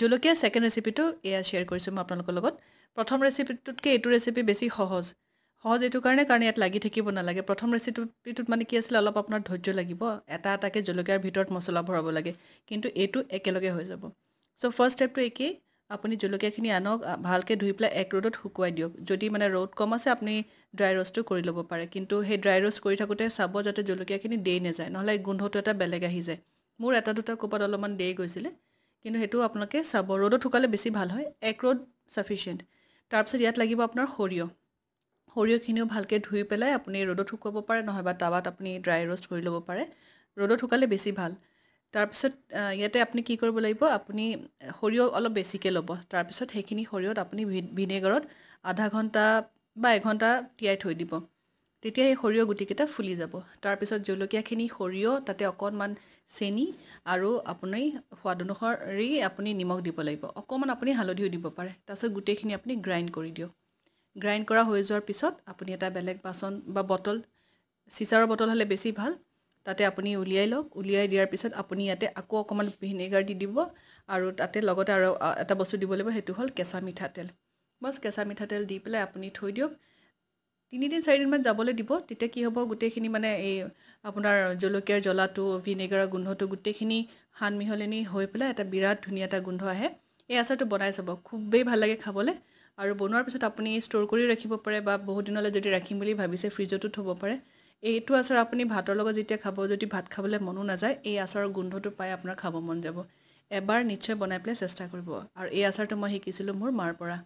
জলকীয়া ছেকেণ্ড ৰেচিপিটো এয়া শ্বেয়াৰ কৰিছোঁ মই আপোনালোকৰ লগত। প্ৰথম ৰেচিপিটোতকৈ এইটো ৰেচিপি বেছি সহজ। সহজ এইটো কাৰণে, কাৰণ ইয়াত লাগি থাকিব নালাগে। প্ৰথম ৰেচিপিটোত মানে কি আছিলে, অলপ আপোনাৰ ধৈৰ্য লাগিব, এটা এটাকৈ জলকীয়াৰ ভিতৰত মছলা ভৰাব লাগে, কিন্তু এইটো একেলগে হৈ যাব। চ' ফাৰ্ষ্ট ষ্টেপটো একেই, আপুনি জলকীয়াখিনি আনক, ভালকৈ ধুই পেলাই এক ৰ'দত শুকুৱাই দিয়ক। যদি মানে ৰ'দ কম আছে আপুনি ড্ৰাই ৰ'ষ্টটো কৰি ল'ব পাৰে, কিন্তু সেই ড্ৰাই ৰ'ষ্ট কৰি থাকোঁতে চাব যাতে জলকীয়াখিনি দেই নাযায়, নহ'লে গোন্ধটো এটা বেলেগ আহি যায়। মোৰ এটা দুটা ক'ৰবাত অলপমান দেই গৈছিলে, কিন্তু সেইটো আপোনালোকে চাব। ৰ'দত শুকালে বেছি ভাল হয়, এক ৰ'দ ছাফিচিয়েণ্ট। তাৰপিছত ইয়াত লাগিব আপোনাৰ সৰিয়হ। সৰিয়হখিনিও ভালকৈ ধুই পেলাই আপুনি ৰ'দত শুকুৱাব পাৰে, নহয় বা টাৱাত আপুনি ড্ৰাই ৰ'ষ্ট কৰি ল'ব পাৰে। ৰ'দত শুকালে বেছি ভাল। তাৰপিছত ইয়াতে আপুনি কি কৰিব লাগিব, আপুনি সৰিয়হ অলপ বেছিকৈ ল'ব। তাৰপিছত সেইখিনি সৰিয়হত আপুনি ভিনেগাৰত আধা ঘণ্টা বা এঘণ্টা তিয়াই থৈ দিব, তেতিয়া সেই সৰিয়হ গুটিকেইটা ফুলি যাব। তাৰপিছত জলকীয়াখিনি, সৰিয়হ, তাতে অকণমান চেনি আৰু আপুনি সোৱাদ অনুসৰি আপুনি নিমখ দিব লাগিব, অকণমান আপুনি হালধিও দিব পাৰে। তাৰপিছত গোটেইখিনি আপুনি গ্ৰাইণ্ড কৰি দিয়ক। গ্ৰাইণ্ড কৰা হৈ যোৱাৰ পিছত আপুনি এটা বেলেগ বাচন বা বটল, চিচাৰৰ বটল হ'লে বেছি ভাল, তাতে আপুনি উলিয়াই লওক। উলিয়াই দিয়াৰ পিছত আপুনি ইয়াতে আকৌ অকণমান ভিনেগাৰ দি দিব আৰু তাতে লগতে আৰু এটা বস্তু দিব লাগিব, সেইটো হ'ল কেঁচা মিঠাতেল। বছ কেঁচা মিঠাতেল দি পেলাই আপুনি থৈ দিয়ক, 3 দিন 4 দিনমান যাবলৈ দিব। তেতিয়া কি হ'ব, গোটেইখিনি মানে এই আপোনাৰ জলকীয়াৰ জ্বলাটো, ভিনেগাৰৰ গোন্ধটো গোটেইখিনি সান মিহলনি হৈ পেলাই এটা বিৰাট ধুনীয়া এটা গোন্ধ আহে। এই আচাৰটো বনাই চাব, খুবেই ভাল লাগে খাবলৈ। আৰু বনোৱাৰ পিছত আপুনি ষ্ট'ৰ কৰি ৰাখিব পাৰে বা বহুত দিনলৈ যদি ৰাখিম বুলি ভাবিছে ফ্ৰিজতো থ'ব পাৰে। এইটো আচাৰ আপুনি ভাতৰ লগত যেতিয়া খাব, যদি ভাত খাবলৈ মনো নাযায়, এই আচাৰৰ গোন্ধটো পাই আপোনাৰ খাব মন যাব। এবাৰ নিশ্চয় বনাই পেলাই চেষ্টা কৰিব। আৰু এই আচাৰটো মই শিকিছিলোঁ মোৰ মাৰ পৰা।